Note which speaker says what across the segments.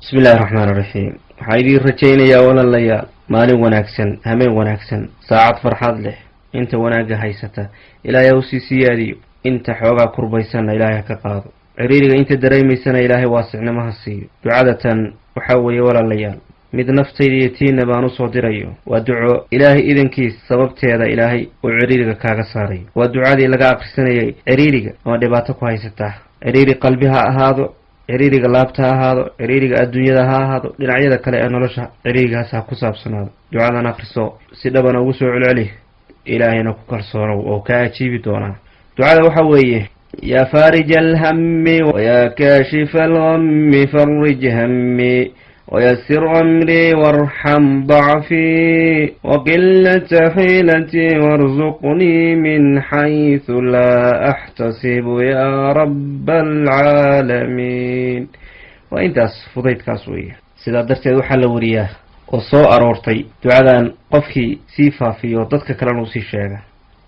Speaker 1: Bismi illahi raxmaan raxiim. Waxaan idiin rajaynayaa, walaalayaal, maalin wanaagsan, hameen wanaagsan, saacad farxad leh. Inta wanaagga haysata Ilaahay ha usii siyaadiyo, inta xoogaa kurbaysanna Ilaahay ha ka qaado, ciriiriga inta dareemaysana Ilaahay waasicnimo ha siiyo. Ducadatan waxaa weeye, walaalayaal, mid naftayda iyo tiina baan usoo dirayo. Waa duco Ilaahay idankiis sababteeda Ilaahay uu ciriiriga kaaga saarayo. Waa ducadii laga aqrisanayay ciriiriga ama dhibaato ku haysataa. Ciriiri qalbi ha ahaado, ciriiriga laabta ha ahaado, ciriiriga adduunyada ha ahaado, dhinacyada kale ee nolosha ciriirigaas ha ku saabsanaado. Ducadan akhriso, si dhabana ugu soo celceli, Ilaahayna ku kalsoonow oo kaa ajiibi doonaa. Ducada waxa weeye: Yaa faarija alhammi wayaa kaashifa alghammi, farij hammi ويسر أمري وارحم ضعفي وقلة حيلتي وارزقني من حيث لا أحتسب يا رب العالمين. Waa intaas, fudaydkaas weeye. Sidaa darteed waxaa la wariyaa oo soo aroortay, ducadan qofkii sii faafiyo, dadka kalena usii sheega,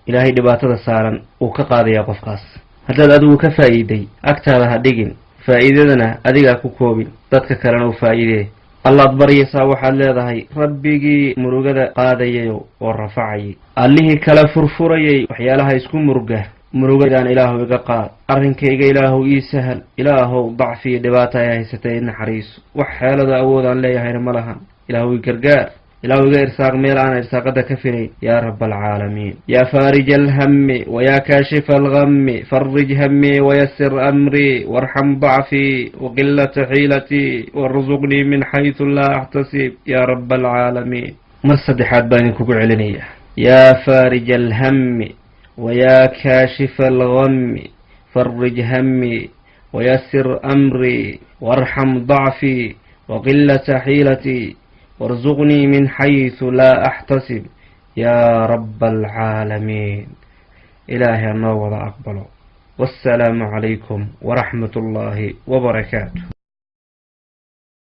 Speaker 1: Ilaahay dhibaatada saaran uu ka qaadayaa qofkaas. Haddaad adigu ka faa'iiday, agtaada ha dhigin, faa'iidadana adigaa ku koobin, dadka kalena u faa'iidee. Allaad baryaysaa, waxaad leedahay: Rabbigii murugada qaadayayo oo rafacayay, Allihii kala furfurayay waxyaalaha isku muruga, murugadaan Ilaahu iga qaad, arrinkayga Ilaahu ii sahal, Ilaahow dacfi iyo dhibaata ay haysatay naxariiso, wax xeelada awoodaan leeyahayna ma lahan, Ilaahu i gargaar, Ilaahu iga irsaaq meel aan irsaaqada ka filayn, yaa rab alcaalamiin. Yaa faarija alhammi wayaa kaashifa alghammi, farij hammii wayasir amrii warxam dacfii waqilata xiilatii warzuqnii min xaysu laa axtasib yaa rab alcaalamiin. Mar saddexaad baan idinkugu celinaya: yaa faarija alhammi wayaa kaashifa alghammi, farij hammii wayasir amrii warxam dacfii waqilata xiilatii warzuqnii min xaysu laa axtasib yaa raba alcaalamiin. Ilaahay hanoo wada aqbalo. Wassalaamu calaykum waraxmat ullaahi wabarakaatu.